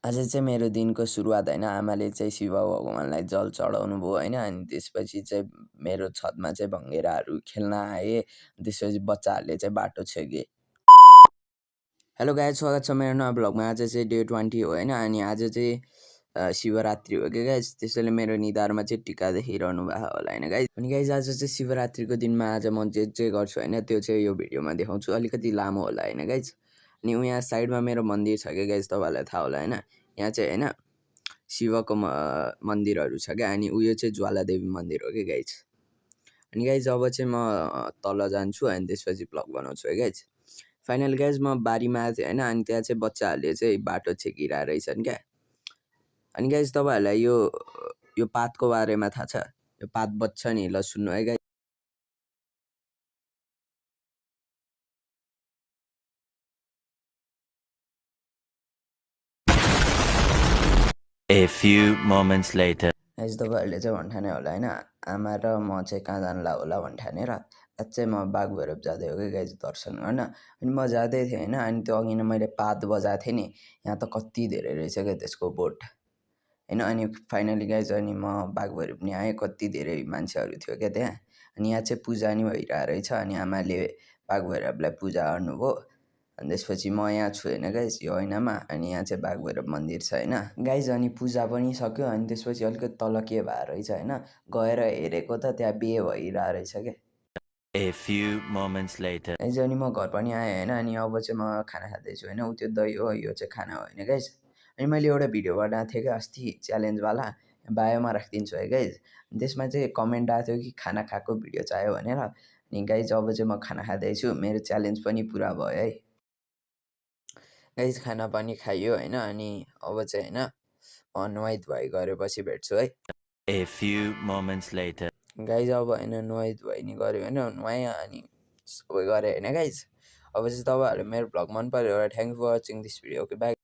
आज चाहिँ मेरो दिनको सुरुवात होइन आमाले चाहिँ शिव भगवानलाई जल चढाउनु भयो होइन अनि त्यसपछि चाहिँ मेरो छतमा चाहिँ भङ्गेराहरू खेल्न आए त्यसपछि बच्चाहरूले चाहिँ बाटो छेके। हेलो गाइज स्वागत छ मेरो नयाँ ब्लगमा। आज चाहिँ डे 20 हो होइन अनि आज चाहिँ शिवरात्रि हो कि गाइज त्यसैले मेरो निधारमा चाहिँ टिका देखिरहनु भएको होला होइन गाइज। अनि गाइज आज चाहिँ शिवरात्रिको दिनमा आज म जे गर्छु होइन त्यो चाहिँ यो भिडियोमा देखाउँछु। अलिकति लामो होला होइन गाइज। अनि यहाँ साइडमा मेरो मन्दिर छ कि गाइज तपाईँलाई थाहा होला होइन। यहाँ चाहिँ होइन शिवको मन्दिरहरू छ क्या अनि उयो चाहिँ ज्वालादेवी मन्दिर हो कि गाइज। अनि गाइज अब चाहिँ म तल जान्छु अनि त्यसपछि ब्लग बनाउँछु है गाइज। फाइनल गाइज म बारीमा आएको थिएँ होइन अनि त्यहाँ चाहिँ बच्चाहरूले चाहिँ बाटो छेकिरहेको रहेछन् क्या। अनि गाइज तपाईँहरूलाई यो पातको बारेमा थाहा छ? यो पात बच्छ नि, ल सुन्नु है guys. A few moments later. Guys तपाईँहरूले चाहिँ भन्ठाने होला होइन आमा र म चाहिँ कहाँ जानला होला भन्ठानेर चाहिँ म बाघ भैरव जाँदै हो कि गाइज दर्शन गर्न। अनि म जाँदै थिएँ होइन अनि त्यो अघि नै मैले पात बजाएको थिएँ नि, यहाँ त कति धेरै रहेछ क्या त्यसको बोट होइन। अनि फाइनली गाइज अनि म बाघ भैरव पनि आएँ, कति धेरै मान्छेहरू थियो क्या त्यहाँ। अनि यहाँ चाहिँ पूजा नि भइरहेको रहेछ अनि आमाले बाघ भैरवलाई पूजा गर्नुभयो। अनि त्यसपछि म यहाँ छु होइन गाइज यो ऐनामा अनि यहाँ चाहिँ बाघ भैरव मन्दिर छ होइन गाइज। अनि पूजा पनि सक्यो अनि त्यसपछि अलिकति तल के भएको रहेछ होइन गएर हेरेको त त्यहाँ बिहे भइरहेको रहेछ क्या। A few moments later. Guys अनि म घर पनि आएँ होइन अनि अब चाहिँ म खाना खाँदैछु होइन। ऊ त्यो दही हो, यो चाहिँ खाना हो होइन गाइज। अनि मैले एउटा भिडियो बनाएको थिएँ क्या अस्ति च्यालेन्जवाला, बायोमा राखिदिन्छु है गाइज। त्यसमा चाहिँ कमेन्ट आएको थियो कि खाना खाएको भिडियो चाहियो भनेर। अनि गाइज अब चाहिँ म खाना खाँदैछु, मेरो च्यालेन्ज पनि पुरा भयो है गाइज। खाना पनि खाइयो होइन अनि अब चाहिँ होइन म नुहाइ धुवाइ गरेपछि भेट्छु है। A few moments later. Guys अब होइन नुहाइ धुवाइ नि गऱ्यो होइन नुहाएँ अनि सबै गरेँ होइन गाइज। अब चाहिँ तपाईँहरूले मेरो भ्लग मन पऱ्यो होला, thank for watching this video. Okay by.